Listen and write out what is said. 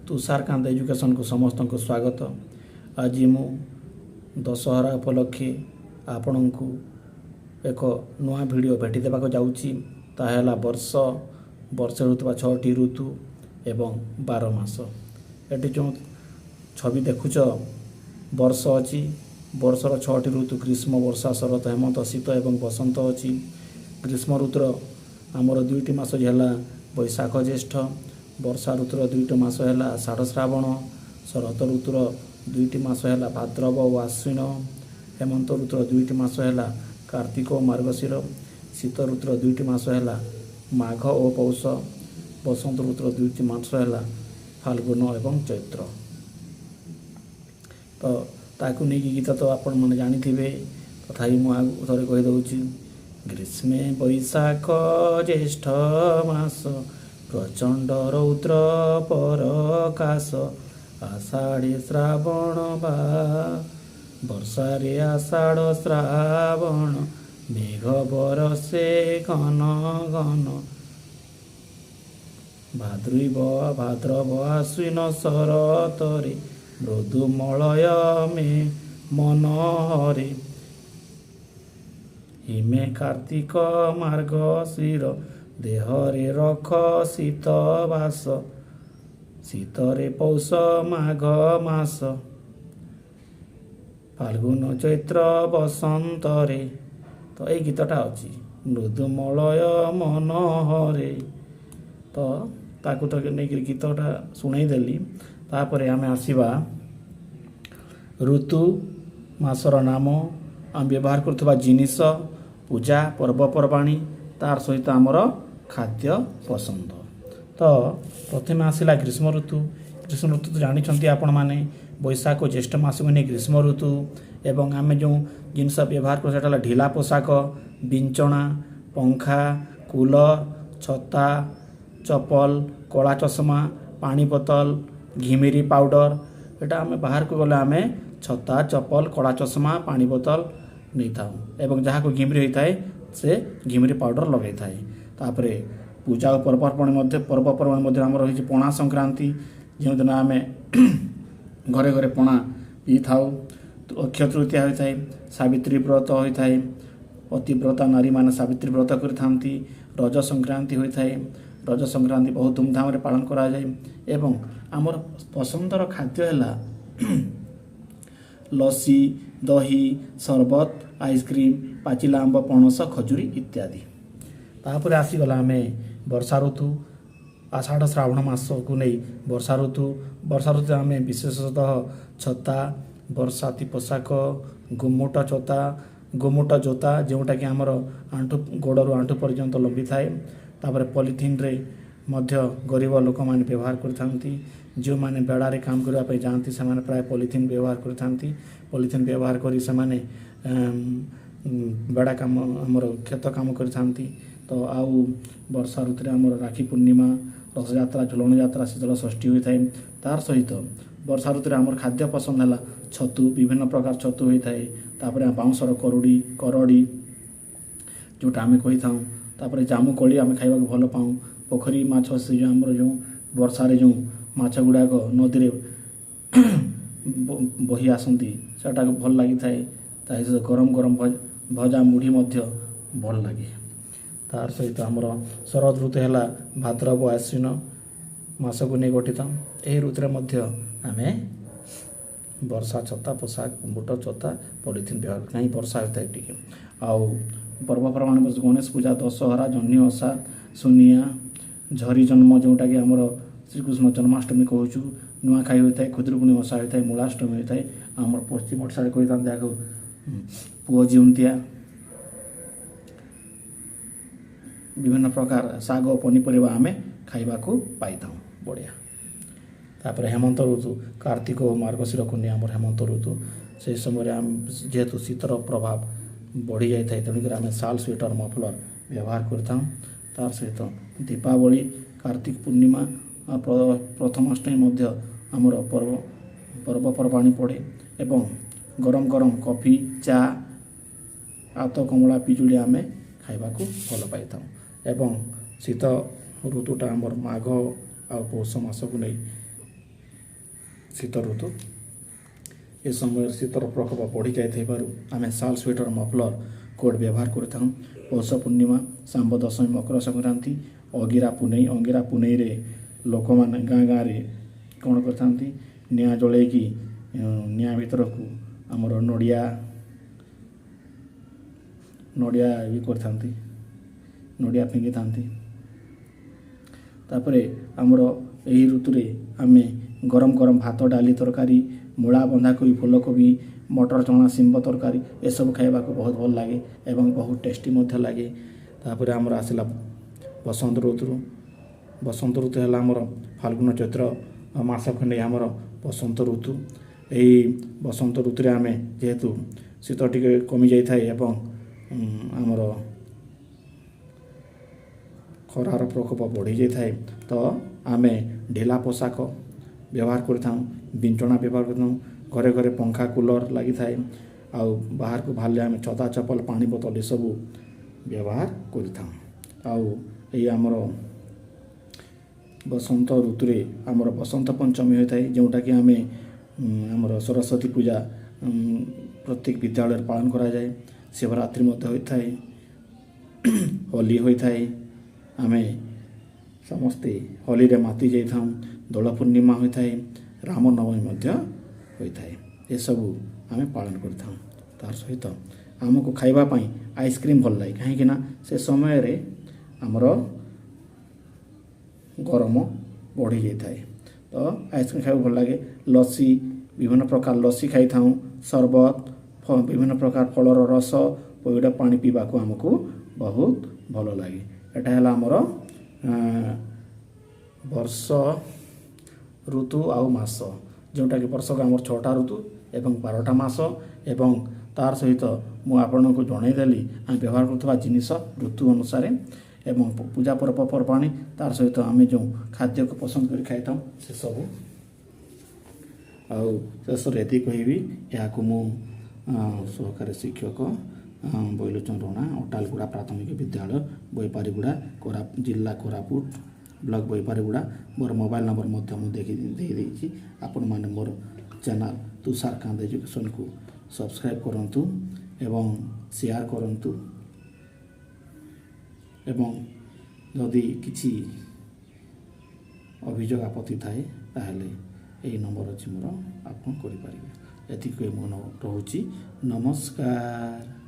ତୁଷାରକାନ୍ତ ଏଜୁକେସନ୍କୁ ସମସ୍ତଙ୍କୁ ସ୍ୱାଗତ। ଆଜି ମୁଁ ଦଶହରା ଉପଲକ୍ଷେ ଆପଣଙ୍କୁ ଏକ ନୂଆ ଭିଡ଼ିଓ ଭେଟି ଦେବାକୁ ଯାଉଛି। ତାହା ହେଲା ବର୍ଷ, ବର୍ଷରେ ହେଉଥିବା ଛଅଟି ଋତୁ ଏବଂ 12 ମାସ। ଏଠି ଯେଉଁ ଛବି ଦେଖୁଛ, ବର୍ଷ ଅଛି। ବର୍ଷର ଛଅଟି ଋତୁ ଗ୍ରୀଷ୍ମ, ବର୍ଷା, ଶରତ, ହେମନ୍ତ, ଶୀତ ଏବଂ ବସନ୍ତ ଅଛି। ଗ୍ରୀଷ୍ମ ଋତୁର ଆମର ଦୁଇଟି ମାସ ହେଲା ବୈଶାଖ, ଜ୍ୟେଷ୍ଠ। ବର୍ଷା ଋତୁର ଦୁଇଟି ମାସ ହେଲା ଆଷାଢ଼, ଶ୍ରାବଣ। ଶରତ ଋତୁର ଦୁଇଟି ମାସ ହେଲା ଭାଦ୍ରବ ଓ ଆଶ୍ୱିନ। ହେମନ୍ତ ଋତୁର ଦୁଇଟି ମାସ ହେଲା କାର୍ତ୍ତିକ ଓ ମାର୍ଗଶିର। ଶୀତ ଋତୁର ଦୁଇଟି ମାସ ହେଲା ମାଘ ଓ ପୌଷ। ବସନ୍ତ ଋତୁର ଦୁଇଟି ମାସ ହେଲା ଫାଲ୍ଗୁନ ଏବଂ ଚୈତ୍ର। ତ ତାକୁ ନେଇକି ଗୀତ ତ ଆପଣମାନେ ଜାଣିଥିବେ, ତଥାପି ମୁଁ ଆଉ ଥରେ କହିଦେଉଛି। ଗ୍ରୀଷ୍ମେ ବୈଶାଖ ଜ୍ୟେଷ୍ଠ ମାସ, ପ୍ରଚଣ୍ଡ ରୌଦ୍ର ପରକାଶ। ଆଷାଢ଼େ ଶ୍ରାବଣ ବା ବର୍ଷାରେ ଆଷାଢ଼ ଶ୍ରାବଣ, ମେଘ ବରସେ ଘନ ଘନ। ଭାଦ୍ରିବ ଭାଦ୍ରବ ଆଶ୍ୱିନ ଶରତରେ, ମୃଦୁ ମଳୟ ମେ ମନୋହରେ। ହିମେ କାର୍ତ୍ତିକ ମାର୍ଗଶିର, ଦେହରେ ରଖ ଶୀତ ବାସ। ଶୀତରେ ପୌଷ ମାଘ ମାସ, ଫାଲ୍ଗୁନ ଚୈତ୍ର ବସନ୍ତରେ। ତ ଏଇ ଗୀତଟା ଅଛି, ମୃଦୁ ମଳୟ ମନୋହରେ। ତ ତାକୁ ତ ନେଇକରି ଗୀତଟା ଶୁଣେଇଦେଲି। ତାପରେ ଆମେ ଆସିବା ଋତୁ, ମାସର ନାମ, ଆମେ ବ୍ୟବହାର କରୁଥିବା ଜିନିଷ, ପୂଜା, ପର୍ବପର୍ବାଣି, ତାର ସହିତ ଆମର ଖାଦ୍ୟ ପସନ୍ଦ। ତ ପ୍ରଥମେ ଆସିଲା ଗ୍ରୀଷ୍ମ ଋତୁ। ଗ୍ରୀଷ୍ମ ଋତୁ ତ ଜାଣିଛନ୍ତି ଆପଣମାନେ, ବୈଶାଖ ଜ୍ୟେଷ୍ଠ ମାସକୁ ନେଇ ଗ୍ରୀଷ୍ମ ଋତୁ। ଏବଂ ଆମେ ଯେଉଁ ଜିନିଷ ବ୍ୟବହାର କରୁ, ସେଇଟା ହେଲା ଢିଲା ପୋଷାକ, ବିଞ୍ଚଣା, ପଙ୍ଖା, କୁଲର, ଛତା, ଚପଲ, କଳା ଚଷମା, ପାଣି ବୋତଲ, ଘିମିରି ପାଉଡ଼ର। ଏଇଟା ଆମେ ବାହାରକୁ ଗଲେ ଆମେ ଛତା, ଚପଲ, କଳା ଚଷମା, ପାଣି ବୋତଲ ନେଇଥାଉ ଏବଂ ଯାହାକୁ ଘିମିରି ହୋଇଥାଏ, ସେ ଘିମିରି ପାଉଡ଼ର ଲଗାଇଥାଏ। ତାପରେ ପୂଜା ଓ ପର୍ବପର୍ବାଣି ମଧ୍ୟ ଆମର ରହିଛି ପଣା ସଂକ୍ରାନ୍ତି, ଯେଉଁଦିନ ଆମେ ଘରେ ଘରେ ପଣା ପିଇଥାଉ। ଅକ୍ଷୟ ତୃତୀୟା ହୋଇଥାଏ, ସାବିତ୍ରୀ ବ୍ରତ ହୋଇଥାଏ, ପତିବ୍ରତା ନାରୀମାନେ ସାବିତ୍ରୀ ବ୍ରତ କରିଥାନ୍ତି। ରଜ ସଂକ୍ରାନ୍ତି ହୋଇଥାଏ। ରଜ ସଂକ୍ରାନ୍ତି ବହୁତ ଧୁମଧାମରେ ପାଳନ କରାଯାଏ। ଏବଂ ଆମର ପସନ୍ଦର ଖାଦ୍ୟ ହେଲା ଲସି, ଦହି, ସରବତ, ଆଇସ୍କ୍ରିମ୍, ପାଚିଲା ଆମ୍ବ, ପଣସ, ଖଜୁରୀ ଇତ୍ୟାଦି। ତାପରେ ଆସିଗଲା ଆମେ ବର୍ଷା ଋତୁ। ଆଷାଢ଼ ଶ୍ରାବଣ ମାସକୁ ନେଇ ବର୍ଷା ଋତୁ। ବର୍ଷା ଋତୁରେ ଆମେ ବିଶେଷତଃ ଛତା, ବର୍ଷାତି ପୋଷାକ, ଗୁମୁଟ ଛତା, ଗୁମୁଟ ଜୋତା, ଯେଉଁଟାକି ଆମର ଆଣ୍ଠୁ ଗୋଡ଼ରୁ ଆଣ୍ଠୁ ପର୍ଯ୍ୟନ୍ତ ଲମ୍ବିଥାଏ। ତାପରେ ପଲିଥିନରେ ମଧ୍ୟ ଗରିବ ଲୋକମାନେ ବ୍ୟବହାର କରିଥାନ୍ତି। ଯେଉଁମାନେ ବେଡ଼ାରେ କାମ କରିବା ପାଇଁ ଯାଆନ୍ତି, ସେମାନେ ପ୍ରାୟ ପଲିଥିନ୍ ବ୍ୟବହାର କରିଥାନ୍ତି। ପଲିଥିନ୍ ବ୍ୟବହାର କରି ସେମାନେ ବେଡ଼ା କାମ, ଆମର କ୍ଷେତ କାମ କରିଥାନ୍ତି। ତ ଆଉ ବର୍ଷା ଋତୁରେ ଆମର ରାକ୍ଷୀ ପୂର୍ଣ୍ଣିମା, ରଥଯାତ୍ରା, ଝୁଲଣ ଯାତ୍ରା, ଶୀତଳ ଷଷ୍ଠୀ ହୋଇଥାଏ। ତାର ସହିତ ବର୍ଷା ଋତୁରେ ଆମର ଖାଦ୍ୟ ପସନ୍ଦ ହେଲା ଛତୁ, ବିଭିନ୍ନ ପ୍ରକାର ଛତୁ ହୋଇଥାଏ। ତାପରେ ବାଉଁଶର କରୁଡ଼ି, କରଡ଼ି ଯେଉଁଟା ଆମେ କହିଥାଉ। ତାପରେ ଜାମୁକୋଳି ଆମେ ଖାଇବାକୁ ଭଲ ପାଉ। ପୋଖରୀ ମାଛ, ସେ ଯେଉଁ ଆମର ଯେଉଁ ବର୍ଷାରେ ଯେଉଁ ମାଛ ଗୁଡ଼ାକ ନଦୀରେ ବହି ଆସନ୍ତି, ସେଟାକୁ ଭଲ ଲାଗିଥାଏ। ତା ସହିତ ଗରମ ଗରମ ଭଜା ମୁଢ଼ି ମଧ୍ୟ ଭଲ ଲାଗେ। ତାର ସହିତ ଆମର ଶରତ ଋତୁ ହେଲା ଭାଦ୍ରବ ଆଶ୍ୱିନ ମାସକୁ ନେଇ ଗଠିତ। ଏହି ଋତୁରେ ମଧ୍ୟ ଆମେ ବର୍ଷା ଛତା, ପୋଷାକ, ବୁଟ ଛତା, ପଲିଥିନ୍ ବ୍ୟବହାର, କାହିଁ ବର୍ଷା ହୋଇଥାଏ ଟିକେ। ଆଉ ପର୍ବପର୍ବାଣି, ଗଣେଶ ପୂଜା, ଦଶହରା, ଜହ୍ନି ଓଷା, ସୁନିଆ, ଝରି ଜନ୍ମ, ଯେଉଁଟାକି ଆମର ଶ୍ରୀକୃଷ୍ଣ ଜନ୍ମାଷ୍ଟମୀ କହୁଛୁ, ନୂଆଖାଇ ହୋଇଥାଏ, ଖୁଦୁରୁକୁଣୀ ଓଷା ହୋଇଥାଏ, ମୂଳାଷ୍ଟମୀ ହୋଇଥାଏ। ଆମର ପଶ୍ଚିମ ଓଡ଼ିଶାରେ କହିଥାନ୍ତି ଏହାକୁ ପୁଅ ଜିଉନ୍ତିଆ। ବିଭିନ୍ନ ପ୍ରକାର ଶାଗ, ପନିପରିବା ଆମେ ଖାଇବାକୁ ପାଇଥାଉ। ବଢ଼ିଆ। ତାପରେ ହେମନ୍ତ ଋତୁ, କାର୍ତ୍ତିକ ଓ ମାର୍ଗଶିରକୁ ନେଇ ଆମର ହେମନ୍ତ ଋତୁ। ସେହି ସମୟରେ ଆମେ ଯେହେତୁ ଶୀତର ପ୍ରଭାବ ବଢ଼ିଯାଇଥାଏ, ତେଣୁକରି ଆମେ ଶାଲ୍, ସୁଇଟର, ମଫଲର ବ୍ୟବହାର କରିଥାଉ। ତାର ସହିତ ଦୀପାବଳି, କାର୍ତ୍ତିକ ପୂର୍ଣ୍ଣିମା, ପ୍ରଥମାଷ୍ଟମୀ ମଧ୍ୟ ଆମର ପର୍ବପର୍ବାଣି ପଡ଼େ ଏବଂ ଗରମ ଗରମ କଫି, ଚା, ଆତ, କମଳା, ପିଜୁଳି ଆମେ ଖାଇବାକୁ ଭଲ ପାଇଥାଉ। ଏବଂ ଶୀତ ଋତୁଟା ଆମର ମାଘ ଆଉ ପୌଷ ମାସକୁ ନେଇ। ଶୀତ ଋତୁ। ଏ ସମୟରେ ଶୀତର ପ୍ରକୋପ ବଢ଼ି ଯାଇଥିବାରୁ ଆମେ ଶାଲ୍, ସ୍ୱେଟର, ମଫଲର, କୋଟ୍ ବ୍ୟବହାର କରିଥାଉ। ପୌଷ ପୂର୍ଣ୍ଣିମା, ଶାମ୍ବ ଦଶମୀ, ମକର ସଂକ୍ରାନ୍ତି, ଅଗିରା ପୁନେଇ। ଅଗିରା ପୁନେଇରେ ଲୋକମାନେ ଗାଁ ଗାଁରେ କ'ଣ କରିଥାନ୍ତି? ନିଆଁ ଜଳେଇକି ନିଆଁ ଭିତରକୁ ଆମର ନଡ଼ିଆ ଇଏ କରିଥାନ୍ତି, ନଡ଼ିଆ ଫିଙ୍ଗିଥାନ୍ତି। ତାପରେ ଆମର ଏହି ଋତୁରେ ଆମେ ଗରମ ଗରମ ଭାତ, ଡାଲି, ତରକାରୀ, ମୂଳା, ବନ୍ଧାକୋବି, ଫୁଲକୋବି, ମଟର, ଚଣା, ଶିମ୍ବ ତରକାରୀ ଏସବୁ ଖାଇବାକୁ ବହୁତ ଭଲ ଲାଗେ ଏବଂ ବହୁତ ଟେଷ୍ଟି ମଧ୍ୟ ଲାଗେ। ତାପରେ ଆମର ଆସିଲା ବସନ୍ତ ଋତୁ। ବସନ୍ତ ଋତୁ ହେଲା ଆମର ଫାଲ୍ଗୁନ ଚୈତ୍ର ମାସକୁ ନେଇ ଆମର ବସନ୍ତ ଋତୁ। ଏହି ବସନ୍ତ ଋତୁରେ ଆମେ ଯେହେତୁ ଶୀତ ଟିକେ କମିଯାଇଥାଏ ଏବଂ ଆମର ଖରାର ପ୍ରକୋପ ବଢ଼ିଯାଇଥାଏ, ତ ଆମେ ଢିଲା ପୋଷାକ ବ୍ୟବହାର କରିଥାଉ, ବିଞ୍ଚଣା ବ୍ୟବହାର କରିଥାଉ। ଘରେ ଘରେ ପଙ୍ଖା, କୁଲର୍ ଲାଗିଥାଏ ଆଉ ବାହାରକୁ ବାହାରିଲେ ଆମେ ଛତା, ଚପଲ, ପାଣି ବୋତଲ ଏସବୁ ବ୍ୟବହାର କରିଥାଉ। ଆଉ ଏଇ ଆମର ବସନ୍ତ ଋତୁରେ ଆମର ବସନ୍ତ ପଞ୍ଚମୀ ହୋଇଥାଏ, ଯେଉଁଟାକି ଆମେ ଆମର ସରସ୍ୱତୀ ପୂଜା ପ୍ରତ୍ୟେକ ବିଦ୍ୟାଳୟରେ ପାଳନ କରାଯାଏ। ଶିବରାତ୍ରି ମଧ୍ୟ ହୋଇଥାଏ, ହୋଲି ହୋଇଥାଏ, ଆମେ ସମସ୍ତେ ହୋଲିରେ ମାତି ଯାଇଥାଉ। ଦୋଳ ପୂର୍ଣ୍ଣିମା ହୋଇଥାଏ, ରାମନବମୀ ମଧ୍ୟ ହୋଇଥାଏ। ଏସବୁ ଆମେ ପାଳନ କରିଥାଉ। ତାର ସହିତ ଆମକୁ ଖାଇବା ପାଇଁ ଆଇସ୍କ୍ରିମ୍ ଭଲ ଲାଗେ, କାହିଁକିନା ସେ ସମୟରେ ଆମର ଗରମ ବଢ଼ିଯାଇଥାଏ, ତ ଆଇସ୍କ୍ରିମ୍ ଖାଇବାକୁ ଭଲ ଲାଗେ। ଲସି, ବିଭିନ୍ନ ପ୍ରକାର ଲସି ଖାଇଥାଉ, ସରବତ, ବିଭିନ୍ନ ପ୍ରକାର ଫଳର ରସ, ପଇଡ଼ ପାଣି ପିଇବାକୁ ଆମକୁ ବହୁତ ଭଲ ଲାଗେ। ଏଇଟା ହେଲା ଆମର ବର୍ଷ ଋତୁ ଆଉ ମାସ, ଯେଉଁଟାକି ବର୍ଷକୁ ଆମର 6ଟା ଋତୁ ଏବଂ 12ଟା ମାସ। ଏବଂ ତାର ସହିତ ମୁଁ ଆପଣଙ୍କୁ ଜଣାଇଦେଲି ଆମେ ବ୍ୟବହାର କରୁଥିବା ଜିନିଷ ଋତୁ ଅନୁସାରେ ଏବଂ ପୂଜା ପର୍ବପର୍ବାଣି, ତାର ସହିତ ଆମେ ଯେଉଁ ଖାଦ୍ୟକୁ ପସନ୍ଦ କରି ଖାଇଥାଉ ସେସବୁ। ଆଉ ଶେଷରେ ଏତିକି କହିବି, ଏହାକୁ ମୁଁ ସହକାରୀ ଶିକ୍ଷକ ବୈଲୋଚନ ରଣା, ଅଟାଲଗୁଡ଼ା ପ୍ରାଥମିକ ବିଦ୍ୟାଳୟ, ବୈପାରିଗୁଡ଼ା, ଜିଲ୍ଲା କୋରାପୁଟ, ବ୍ଲକ ବୈପାରିଗୁଡ଼ା। ମୋର ମୋବାଇଲ ନମ୍ବର ମଧ୍ୟ ମୁଁ ଦେଖି ଦେଇଦେଇଛି। ଆପଣମାନେ ମୋର ଚ୍ୟାନେଲ୍ ତୁଷାରକାନ୍ତ ଏଜୁକେସନକୁ ସବସ୍କ୍ରାଇବ୍ କରନ୍ତୁ ଏବଂ ସେୟାର କରନ୍ତୁ ଏବଂ ଯଦି କିଛି ଅଭିଯୋଗ ଆପତ୍ତି ଥାଏ, ତାହେଲେ ଏଇ ନମ୍ବର ଅଛି ମୋର, ଆପଣ କରିପାରିବେ। ଏତିକି କହି ମୁଁ ରହୁଛି। ନମସ୍କାର।